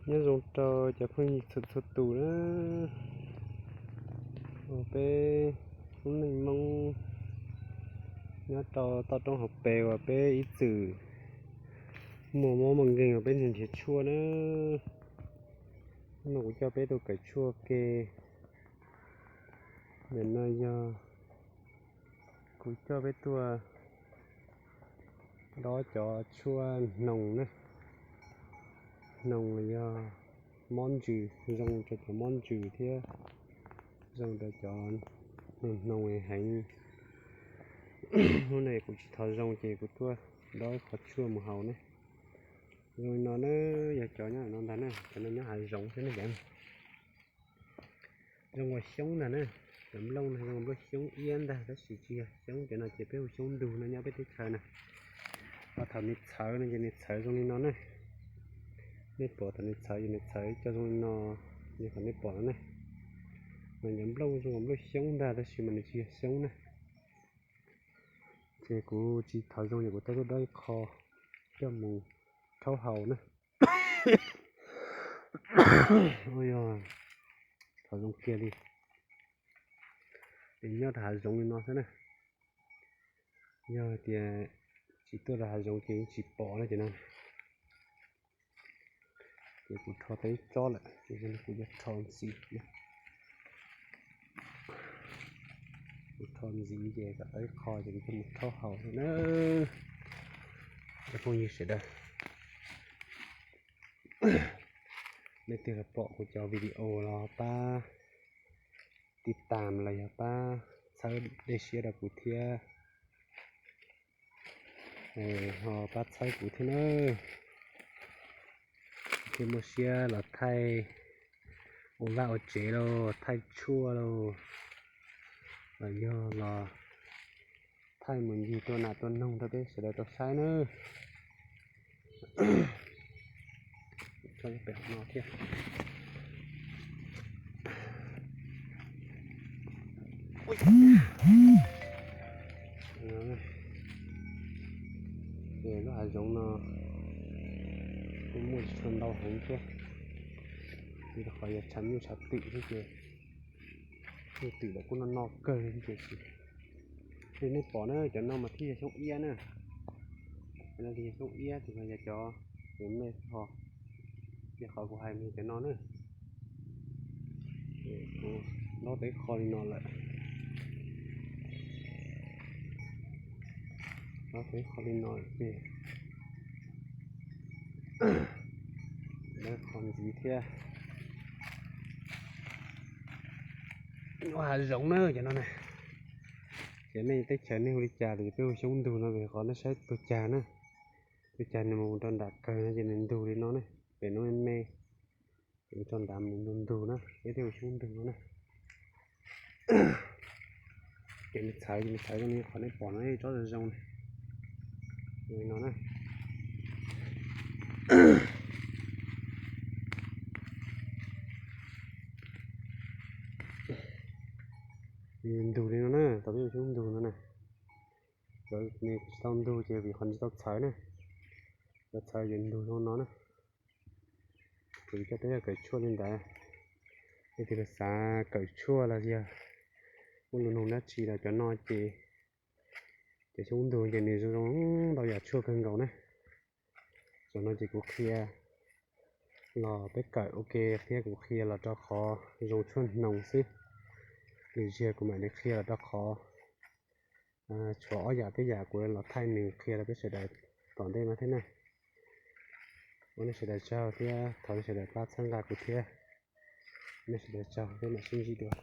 Nyob zoo rau cov phooj ywg txhua txhua tus na, uas peb lub neej Hmoob nyob rau toj roob hauv pes uas peb ib txwm muaj mob muaj nkeeg uas peb nrhiav nrhiav tshuaj na. Hnub no kuv coj peb tuaj kawm tshuaj ke. Ntawm no yog kuv coj peb tuaj dob cov tshuaj hnoos na. Hnoos los yog mob ntsws, zoo rau cov mob ntsws thiab zoo rau cov hnoos hnoos heev. Hnub no kuv tsis thov zoo ces kuv tuaj dob ib qho tshuaj mus haus ne. Zoo li no na, yog cov nyob no ntag na, cov no nyob hav zoov xwb ne. Zoo ua xyoob ntag na, cov nplooj no zoo nplooj xyoob iab ntag tab sis tsis yog xyoob, cov no ces peb hu xyoob ntug no nyob peb teb chaws na. Ho thaum nws txhawv no ces nws txhawv zoo li no na. Nej pom thaum nws txhawv ces nws txhawv cov zoo li no, yog thaum nej pom no ne. Mas cov nplooj zoo ua nplooj xyoob ntag tab sis mas nws tsis yog xyoob na. Ces kuv tsis thov zoo ces kuv tuaj dob ib qho coj mus rhaub haus na. Yog thov zoo kiag li, es nyob rau hav zoov li no xwb na. Yog tias tsis tuaj rau hav zoov ces yeej tsis pom na ces no. Ces kuv rho tau ib tsob lawm ces kuv yuav rho ntxiv. Kuv rho ntxiv ces kom tau ib qho ces kuv coj mus rhaub haus na. Cov phooj ywg sawv daws, leej twg los pom kuv cov video los pab tiv tam los yog pab txhawb dej siab rau kuv thiab, ho pab txhawb kuv thiab na. Thiaj muaj siab los thaij ua vaj ua tsev lauj, thaij tshuaj lauj, los yog los thaij mus ncig tua nas tua noog rau peb sawv daws tau saib na. Tso pem no thiab. Lub hav zoov no kuj muaj tsis tshua ntau heev thiab, vim rau qhov yog tshav nyuj tshav twm thiab ces nyuj twm lawv kuj noj noj kawg thiab ces tsis. Ces nej pom na, cov no mas thiaj yog xyoob iab na. Cov no thiaj yog xyoob iab, tus no yog cov me ho, yog qhov kuv hais mas yog cov no na. Kuv dob tau ib qho li no lawm. Dob tau ib qho li no lawm ces dob qho ntxiv thiab. Nyob hav zoov na cov no na. Ces nej teb chaws nej hu li cas los peb hu xyoob ntug no vim qhov nej saib tus cag na. Tus cag nws mus rau nram kawg no ces nws ntug li no na. Pem no me me, ces mus rau nrad nws ntug ntug na, peb thiaj hu xyoob ntug no na. Ces nws txhawv, ces nws txhawv zoo li qhov nej pom no, tsob zoo zoo na. Zoo li no na. Ntug li no na, tau peb hu xyoob ntug no na. Cov nws tsis tau ntug ces vim qhov nws tsis tau txhawv na. Cov txhawv ces ntug zoo no na. Kuv coj peb kawm tshuaj li ntawd. Leej twg xav kawm tshuaj los yog muaj lus nug dab tsi los cov no ces, cov xyoob ntug ces nws zoo zoo ntau yam tshuaj kawg nkaus na. Cov no ces kuv qhia los peb kawm ua ke thiab kuv qhia los rau qhov zoo tshuaj hnoos xwb. Lwm zaug kuv mam li qhia los rau qhov tshuav ob yam peb yam kuv los thaij nws qhia rau peb sawv daws tom ntej no thiab na. Ua nej sawv daws tsaug thiab thov nej sawv daws pab txhawb nqa kuv thiab. Nej sawv daws tsaug, peb mam sib ntsib dua.